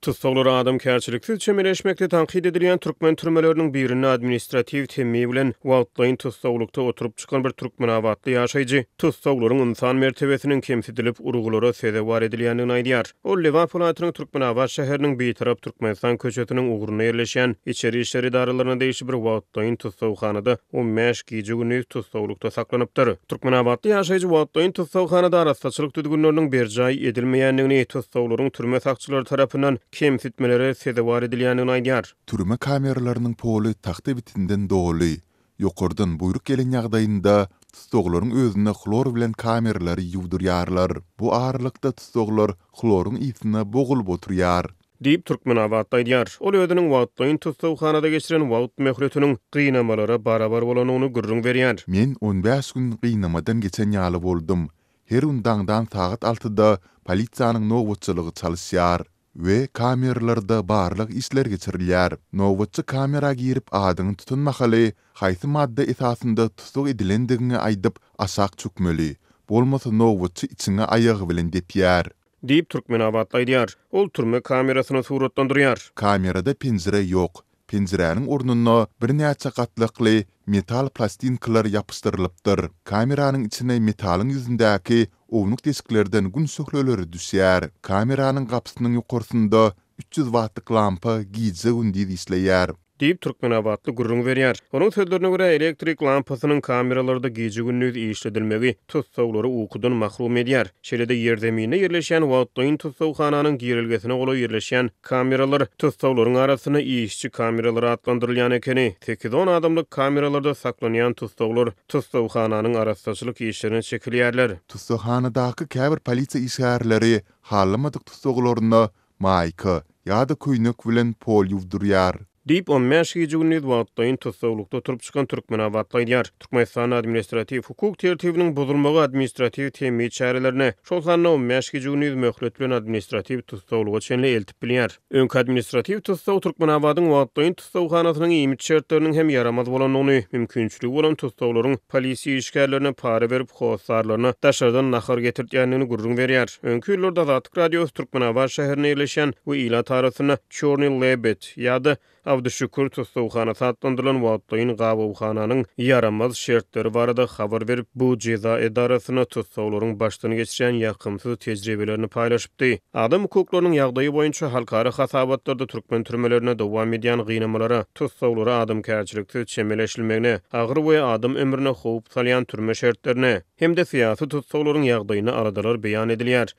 Tussaglara adamkärçiliksiz çemeleşmekde tankyt edilýän türkmen türmeleriniň birinde administratiw temmi bilen wagtlaýyn tussaglykda oturyp çykan bir türkmenabatly ýaşaýjy tussaglaryň ynsan mertebesiniň kemsidilip, urgulara sezewar edilýändigini aýdýar. Ol Lebap welaýatynyň Türkmenabat şäheriniň Bitarap Türkmenistan köçesiniň ugrunda ýerleşýän içeri işler edaralaryna degişli bir wagtlaýyn tussaghanada on bäş gije-gündiz tussaglykda saklanypdyr. Türkmenabatly ýaşaýjy wagtlaýyn tussaghanada arassaçylyk düzgünleriniň berjaý edilmeýändigini, tussaglaryň türme sakçylary tarapyndan kemsitmelere sezewar edilýändigini aýdýar. Türme kameralarynyň poly tagta bitinden doly. Ýokardan buýruk gelen ýagdaýynda, tussaglaryň özüne hlor bilen kameralary ýuwdurýarlar. Bu aralykda tussaglar hloryň ysyna bogulyp oturýar. Diýip, Türkmenabatly aýdýar. Ol özüniň wagtlaýyn tussaghanada geçiren wagt möhletiniň gynamalara barabar bolandygyny gürrüň berýär. Men on bäş gün gynamadan geçen ýaly boldum. Her gün daňdan sagat altyda polisiýanyň nobatçylygy çalyşýar we kameralarda barlag işleri geçirilýär. Nobatçy kamera girip adyňy tutan mahaly haýsy madda esasynda tussag edilendigiňi aýdyp aşak çökmeli, bolmasa nobatçy içiňe aýagy bilen depýär. Diýip, Türkmenabatly aýdýar. Ol türme kamerasyny suratlandyrýar. Kamerada penjire ýok. Penjiräniň ornuna birnäçe gatlakly metal plastinkalar ýapyşdyrylypdyr. Kameranyň içine metalyň ýüzündäki ownuk deşiklerden gün şöhleleri düşýär. Kameranyň gapysynyň ýokarsynda 300 wattlyk lampa gije-gündiz işleýär. Diýip, türkmenabatly gürrüň berýär. Onuň sözlerine görä, elektrik lampasynyň kameralarda gije-gündiz işledilmegi tussaglary ukudan mahrum edýär. Şeýle-de, ýerzeminde ýerleşýän wagtlaýyn tussaghananyň girelgesine golaý ýerleşýän kameralar tussaglaryň arasynda işçi kameralary atlandyrylýan ekeni. Sekiz-on adamlyk kameralarda saklanýan tussaglar tussaghananyň arassaçylyk işlerine çekilýärler. Tussaghanadaky käbir polisiýa işgärleri halamadyk tussaglaryna maýka ýa-da köýnek bilen pol ýuwdurýar. Diýip, on bäş gije-gündiz wagtlaýyn tussaglykda oturyp çykan türkmenabatly aýdýar. Türkmenistanda administratiw hukuk tertibiniň bozulmagy administratiw temmi çärelerine, şol sanda on bäş gije-gündiz möhlet bilen administratiw tussaglyga çenli eltip bilýär. Öňki administratiw tussag Türkmenabadyň wagtlaýyn tussaghanasynyň iýmit şertleriniň hem ýaramaz bolandygyny, mümkinçiligi bolan tussaglaryň polisiýa işgärlerine para berip, hossarlaryna daşardan nahar getirtýändigini gürrüň berýär. Öňki ýyllarda Azatlyk Radiosy Türkmenabat şäherinde ýerleşýän we ilat arasynda Çornyý lebed ýa-da Abdyşükür tussaghanasy atlandyrylan wagtlaýyn gabawhananyň ýaramaz şertleri barada habar berip, bu jeza edarasynda tussaglaryň başdan geçirýän ýakymsyz tejribelerini paýlaşypdy. Adam hukuklarynyň ýagdaýy boýunça halkara hasabatlarda türkmen türmelerinde dowam edýän gynamalara, tussaglara adamkärçiliksiz çemeleşilmegine, agyr we adam ömrüne howp salýan türme şertlerine hem-de syýasy tussaglaryň ýagdaýyna aladalar beýan edilýär.